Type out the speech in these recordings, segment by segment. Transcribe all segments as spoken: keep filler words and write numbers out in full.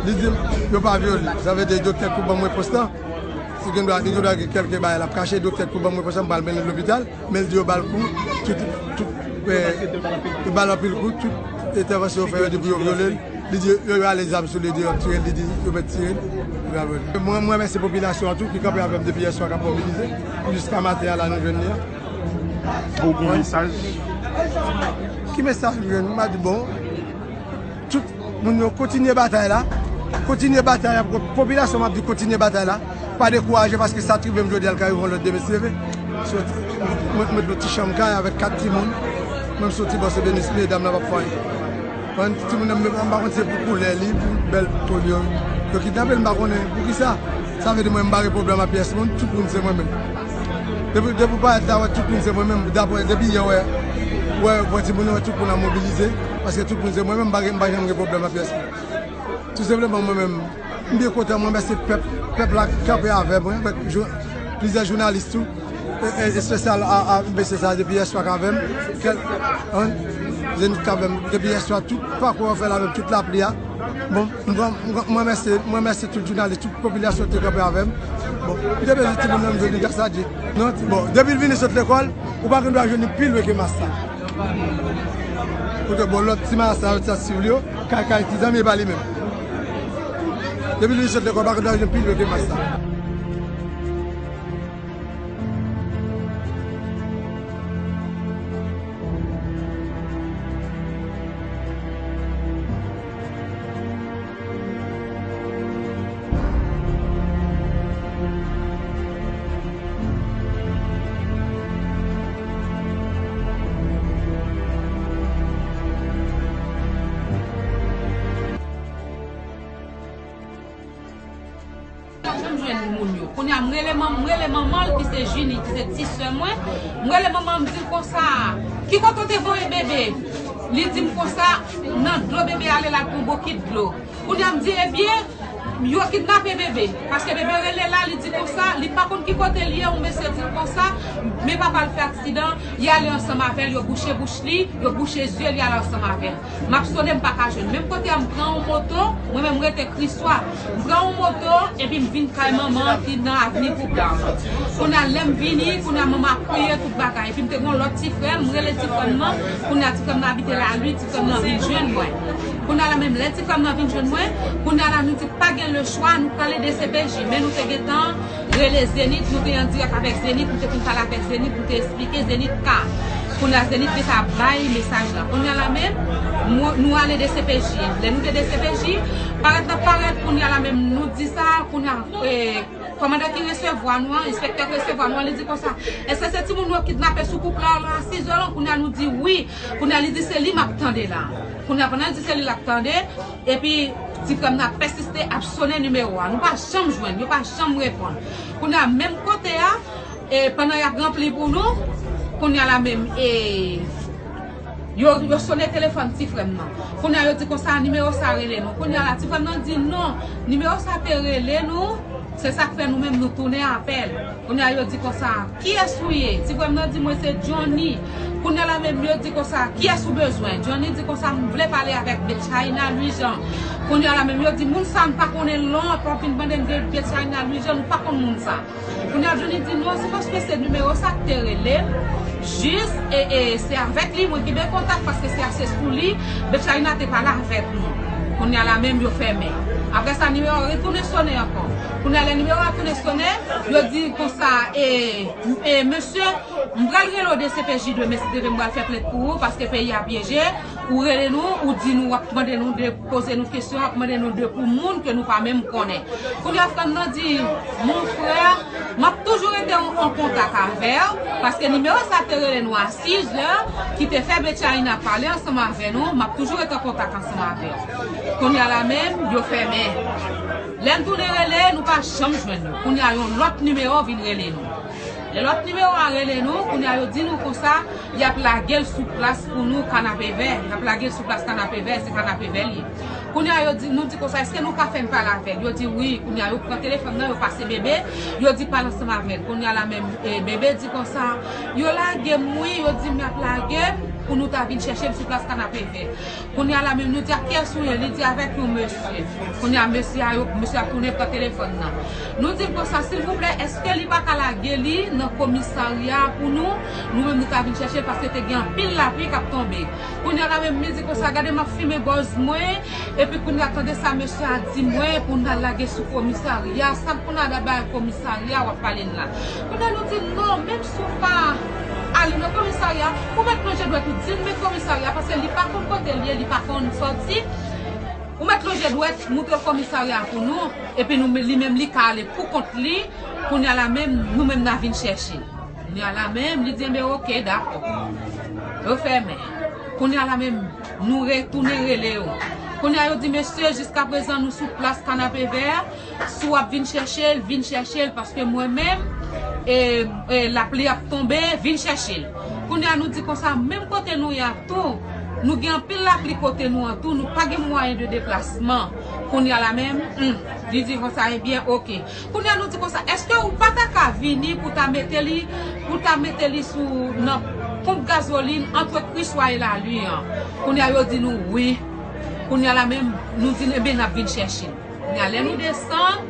Li di m, yo pa vyole. Sa vle di doktè kou ban m repons lan. Li gen dwa, li gen dwa gen kèlke bagay l ap kache, doktè kou ban m repons lan, m pral mennen l lopital, men l di yo ba l kou, tout, tout, eh, yo ba l anpil kou, tout entèvansyon yo fè, yo di pou yo vyole l. Li di yo, yo rale zam sou li, di yo ap tire l, li di yo mèt tire l, li pa vyole l. Mwen, mwen remèsye popilasyon an tou ki kanpe avè m depi yèswa k ap mobilize, jiska maten an la nou jwenn li an. Bon, bon mesaj. Ki mesaj m jwenn? M a di bon, tout moun yo kontinye batay la. Kontinye batay la. Popilasyon m ap di kontinye batay la. Pa dekouraje paske sa t rive m jodi a l ka rive yon lòt demen si Dye vle. Soti, mwen, mwen, mwen ti chanm kay avèk kat timoun. Mwen m soti bò se benis medam nan p ap fè anyen. Mwen, timoun nan m pa konn se pou koulè li, pou bèl po li yo. Yo kidnape l, m pa konnen poukisa. Sa vle di mwen m pa gen pwoblèm ak pyès moun, tout moun se mwen menm. Depi, depi w parèt la, wè tout moun se mwen menm. Daprè, depi yè, wè, wè, wè timoun yo, wè tout moun ap mobilize. Paske tout moun se mwen menm, m pa gen, m pa janm gen pwoblèm ak pyès moun. Tou senpleman, mwen menm, m byen kontan, mwen remèsye pèp, pèp la k kanpe avè mwen, avèk jou-, plizyè jounalis tou, e, e, espesyal a, a mesye sa a depi yèswa k avè m, kèl, an, Zenith k avè m, depi yèswa, tout pakou an fè l avè m, tout lapli a. Bon, m, m, m, mwen remèsye, mwen remèsye tout jounalis, tout popilasyon te kanpe avè m. Bon, m te bezwen timoun nan m jwenn li gras a Dye. Non, bon, depi l vini sot lekòl, ou pa gen dwa jwenn li pi lwen ke mas la. Kote bon lòt ti mas la, lòt sa swiv li yo, kay, kay ti zanmi pa li menm. Depi l vini sot lekòl, ou pa gen dwa jwenn pi lwen ke mas la. Janm jwenn moun yo. Kounye a, m rele manm, m rele manman l ki se Jini, ki se ti sè mwen. M rele manman l, m di l konsa, ki kote w te voye bebe? Li di m konsa, nan dlo bebe ale la, l pran bokit dlo. Kounye a, m di, ebyen, yo kidnape bebe. Paske bebe rele la, li di konsa, li pa konn ki kote l ye, yon mesye di l konsa, men papa l fè aksidan, y ale ansanm avè l, yo bouche bouch li, yo bouche zye l, y ale ansanm avè l. M ap sone, m pa ka jwenn. Menm kote a, m pran yon moto, mwen menm m rete Kriswa. M pran yon moto, epi m vin kay manman an ki nan avni Poupla. Kounye a, lè m vini, kounye a, manman ap kriye tout bagay. Epi m te gen yon lòt ti frè m, m rele ti frè m nan. Kounye a, ti frè m nan abite Lalui, ti frè m nan vin jwenn mwen. Kounye a la menm, lè ti frè m nan vin jwenn mwen, kounye a la nou di pa gen lechwa, nou prale D C P J. Men nou te gentan rele Zenith, nou te an dirèk avèk Zenith, nou te fin pale avèk Zenith, nou te eksplike Zenith ka. Kounye a Zenith gentan bay mesaj la. Kounye a la menm, nou, nou ale D C P J. Lè nou te D C P J, parèt n ap parèt, kounye a la menm, nou di sa, kounye a, e, kòmandan ki resevwa nou an, enspektè ki resevwa nou an, li di konsa, èske se timoun yo kidnape sou Poupla la, sis zè lan? Kounye a nou di wi. Kounye a li di se li m ap tande la. Kounye a pandan l di se li l ap tande, epi ti frè m nan pèsiste ap sone nimewo a. Nou pa janm jwenn, yo pa janm reponn. Kounye a menm kote a, e, pandan y ap ranpli pou nou, kounye a la menm, e, yo, yo sone telefòn ti frè m nan. Kounye a yo di konsa nimewo sa rele nou. Kounye a la ti frè m nan di non, nimewo sa te rele nou, se sa k fè nou menm nou tounen apèl. Kounye a yo di konsa, kiyès ou ye? Ti frè m nan di mwen se Johnny. Kounye a la menm yo di konsa, kiyès ou bezwen? Johnny di konsa, m vle pale avèk Betchaïna Louis Jean. Kounye a la menm yo di moun sa n pa konnen l non, anpil moun mande m de Betchaïna Louis Jean, nou pa konn moun sa. Kounye a Johnny di non, se paske se nimewo sa k te rele m. Jis, e, e, se avèk li mwen kenbe kontak paske se ase sou li Betchaïna te pale avèk nou. Kounye a la menm yo fèmen. Apre sa, nimewo a retounen sone ankò. Kounye a lè nimewo a tounen sone, yo di konsa, e, e, mesye, m pral rele w D C P J demen, si Dye vle m pral fè plent pou ou, paske peyi a pyeje, ou rele nou, ou di nou, w ap mande nou de, poze nou kesyon, w ap mande nou de pou moun ke nou pa menm konnen. Kounye a frè m nan di, mon frè, m ap toujou rete an, an kontak avè w, paske nimewo sa te rele nou a sis zè, ki te fè Betchaïna pale ansanm avè nou, m ap toujou rete an kontak ansanm avè w. Kounye a la menm, yo fèmen. Lè n tounen rele, nou pa janm jwenn yo. Kounye a yon lòt nimewo vin rele nou. Lè lòt nimewo a rele nou, kounye a yo di nou konsa, y ap lage l sou plas pou nou, Kanapevè. Y ap lage l sou plas Kanapevè, se Kanapevè l ye. Kounye a yo di, nou di konsa, èske nou ka fè n pale avè l? Yo di wi. Kounye a yo pran telefòn nan, yo pase Bebe, yo di pale ansanm avè l. Kounye a la menm, e, Bebe di konsa, yo lage m wi, yo di m y ap lage m pou nou ta vin chèche m sou plas Kanapevè. Kounye a la menm nou di ak kiyès ou ye, li di avèk yon mesye. Kounye a mesye a, yo, mesye a tounen pran telefòn nan. Nou di l konsa, silvouplè, èske li pa ka lage li nan komisarya pou nou? Nou menm nou ta vin chèche l paske te gen anpil lapli k ap tonbe. Kounye a la menm li di konsa, gade m ap fimen bòz mwen, epi kounye a tande sa mesye a di mwen pou n al lage sou komisarya, sa pou n al bay komisarya w ap pale n la. Kounye a nou di non, menm si w pa ale nan komisarya, ou mèt lonje dwèt ou di n men komisarya, paske li pa konn kote l ye, li pa konn sòti. Ou mèt lonje dwèt, moutre l komisarya pou nou, epi nou, li menm li ka ale pou kont li, kounye a la menm, nou menm n a vin chèche l. Kounye a la menm, li di, enben, oke, dakò. Yo fèmen. Kounye a la menm, nou retounen rele yo. Kounye a yo di, mesye, jiskaprezan nou sou plas Kanapevè, si w ap vin chèche l, vin chèche l, paske mwen menm, e, e, lapli ap tonbe, vin chèche l. Kounye a nou di konsa, menm kote nou ye a tou, nou gen anpil lapli kote nou an tou, nou pa gen mwayen de deplasman. Kounye a la menm, hmm, li di konsa, ebyen, oke. Kounye a nou di konsa, èske ou pa ta ka vini pou ta mete li, pou ta mete li sou, nan ponp gazolin ant Kriswa e Lali an? Kounye a yo di nou wi. Kounye a la menm, nou di, enben, n ap vin chèche l. Kounye a, lè nou desann,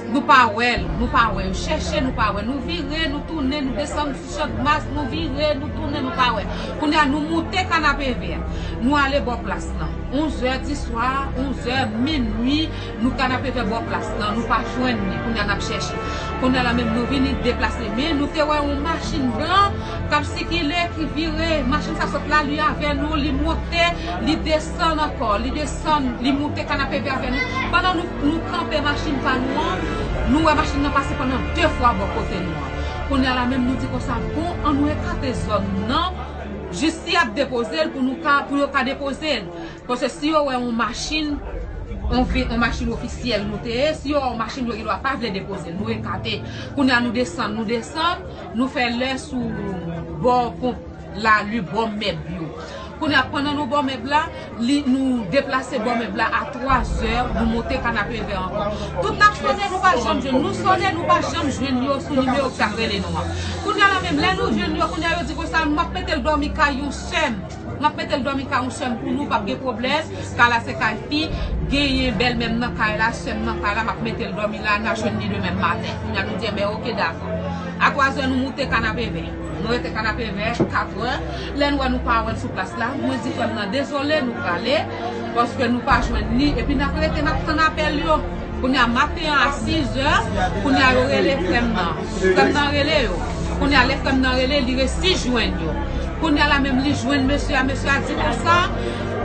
nou pa wè l, nou pa wè l. Chèche, nou pa wè l. Nou vire, nou tounen, nou desann sou Channmas, nou vire, nou tounen, nou pa wè l. Kounye a, nou moute Kanapevè. Nou ale bò plas lan. Onzè di swa, onzè, minui, nou Kanapevè bò plas lan, nou pa jwenn li. Kounye a n ap chèche. Kounye a la menm nou vini deplase. Men nou te wè yon machin blan k ap sikile, ki vire. Machin sa sot Lali avè nou, li monte, li desann ankò, li desann, li monte Kanapevè avè nou. Pandan nou, nou kanpe machin pa nou an, nou wè machin nan pase pandan de fwa bò kote nou an. Kounye a la menm nou di konsa, bon, an nou ekate zòn nan, jis si y ap depoze l pou nou ka, pou yo ka depoze l. Paske si yo wè yon machin, yon ve-, yon machin ofisyèl nou te ye, si yo wè yon machin, yo gendwa pa vle depoze l, nou ekate. Kounye a nou desann, nou desann, nou fè lè sou bò ponp Lali, bò mèb yo. Kounye a, pandan nou bò mèb la, li, nou deplase bò mèb la a twazè, nou monte Kanapevè ankò. Tout n ap sone, nou pa janm jwenn. Nou sone, nou pa janm jwenn yo sou nimewo k t ap rele nou an. Kounye a la menm, lè nou jwenn yo, kounye a yo di konsa, m ap mete l dòmi kay yon sè m. M ap mete l dòmi kay yon sè m pou nou, p ap gen pwoblèm. Kay la se kay fi, genyen bèlmè m nan kay la, sè m nan kay la, m ap mete l dòmi la, n a jwenn li demen maten. Kounye a nou di, enben, oke, dakò. A twazè, nou moute Kanapevè. Nou rete Kanapevè, katrè. Lè n wè nou pa wè l sou plas la, mwen di frè m nan, dezole, nou prale, paske nou pa jwenn li, epi n ap rete, n ap tann apèl yo. Kounye a maten an a sizè, kounye a yo rele frè m nan. Frè m nan rele yo. Kounye a lè frè m nan rele, li resi jwenn yo. Kounye a la menm li jwenn mesye a, mesye a di konsa,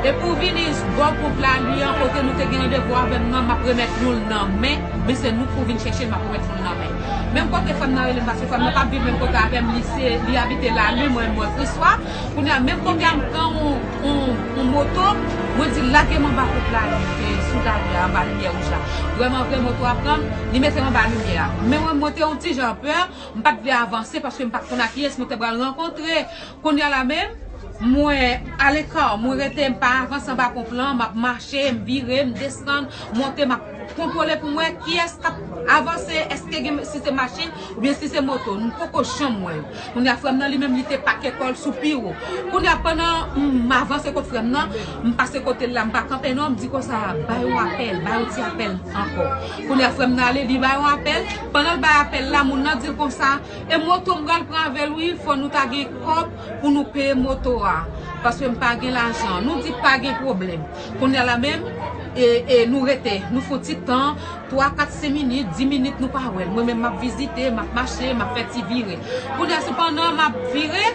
epi w vini bò ponp Lali an kote nou te gen randevou avè m nan, m ap remèt nou l nan men, men se nou k pou vin chèche l, m ap remèt nou l nan men. Menm kote frè m nan rele m, paske frè m nan p ap viv menm kote avè m, li se, li abite Lali, mwen, mwen Kriswa. Kounye a, menm kote a, m pran yon, yon, yon moto, mwen di, lage m anba ponp Lali, e, sou Lali a, anba limyè wouj la. Vrèman vre, moto a pran m, li mete m anba limyè a. Men mwen, mwen te yon ti jan pè, m pa t vle avanse paske m pa t konn ak kiyès mwen te pral rankontre. Kounye a la menm, mwen aleka, mwen rete, m pa avanse anba ponp lan, m ap mache, m vire, m desann, monte, m ap kontwole pou m wè kiyès k ap avanse, èske gen, si se machin, oubyen si se moto, m poko janm wè yo. Kounye a, frè m nan li menm, li te pake kò l sou pi wo. Kounye a, pandan m avanse kot frè m nan, m pase kote l la, m pa kanpe non, m di konsa, bay yon apèl, bay yon ti apèl ankò. Kounye a, frè m nan ale, li bay yon apèl. Pandan l bay apèl la, moun nan di l konsa, e moto m pral pran avè l wi, fò nou ta gen kòb pou nou peye moto a. Paske m pa gen lajan. Nou di pa gen pwoblèm. Kounye a la menm, e, e nou rete, nou fè yon ti tan, twa, kat, senk minit, dis minit, nou pa wè l. Mwen menm, m ap vizite, m ap mache, m ap fè ti vire. Kounye a, sepandan, m ap vire,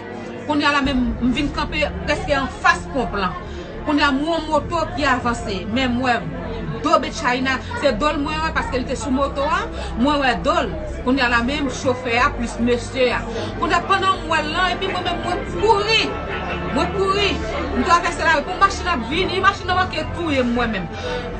kounye a la menm, m vin kanpe prèske anfas ponp lan. Kounye a, m wè yon moto ki avanse, men m wè do Betchayna, se do l mwen wè paske li te sou moto a, mwen wè do l. Kounye a la menm chofè a plis mesye a. Kounye a pandan m wè l lan, epi mwen menm mwen kouri. Mwen kouri. M travèse lari pou machin ap vini, machin nan manke touye m mwen menm.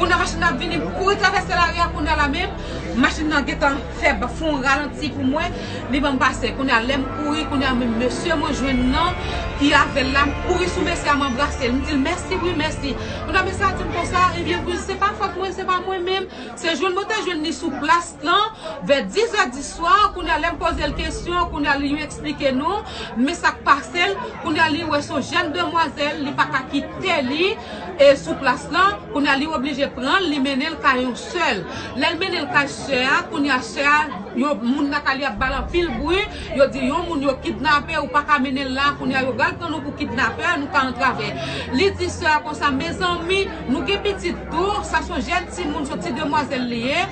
Kounye a machin nan ap vini, m kouri travèse lari a, kounye a la menm, machin nan gentan fè fon ralanti pou mwen, li ban m pase. Kounye a lè m kouri, kounye a menm mesye mwen jwenn nan ki avè l la, m kouri sou mesye a, m anbrase l, m di l mèsi wi, mèsi. Kounye a mesye a di m konsa, ebyen wi, se pa fòt mwen, se pa mwen menm, se jwenn mwen te jwenn li sou plas lan vè dis è di swa. Kounye a lè m poze l kesyon, kounye a li eksplike nou men sa k pase l. Kounye a li wè se yon jèn demwazèl, li pa ka kite li e sou plas lan. Kounye a li oblije pran l, li mennen l kay yon sè l. Lè l mennen l kay sè a, kounye a sè a, yo, moun nan kay li ap ba l anpil bri, yo di yon moun yo kidnape, ou pa ka mennen l la, kounye a yo pral pran nou pou kidnapè, nou ka antrave. Li di sè a konsa, mezanmi, nou gen pitit tou, sa se yon jèn timoun, se yon ti demwazèl li ye.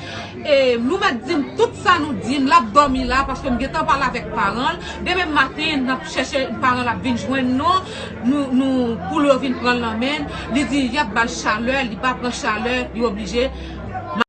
E nou mèt di m tout sa nou di m, l ap dòmi la, paske m gentan pale avèk paran l. Demen maten, n ap chèche paran l ap vin jwenn nou, nou, nou, pou l yo vin pran l nan men l. Li di y ap ba l chalè, li pa pran chalè, li oblije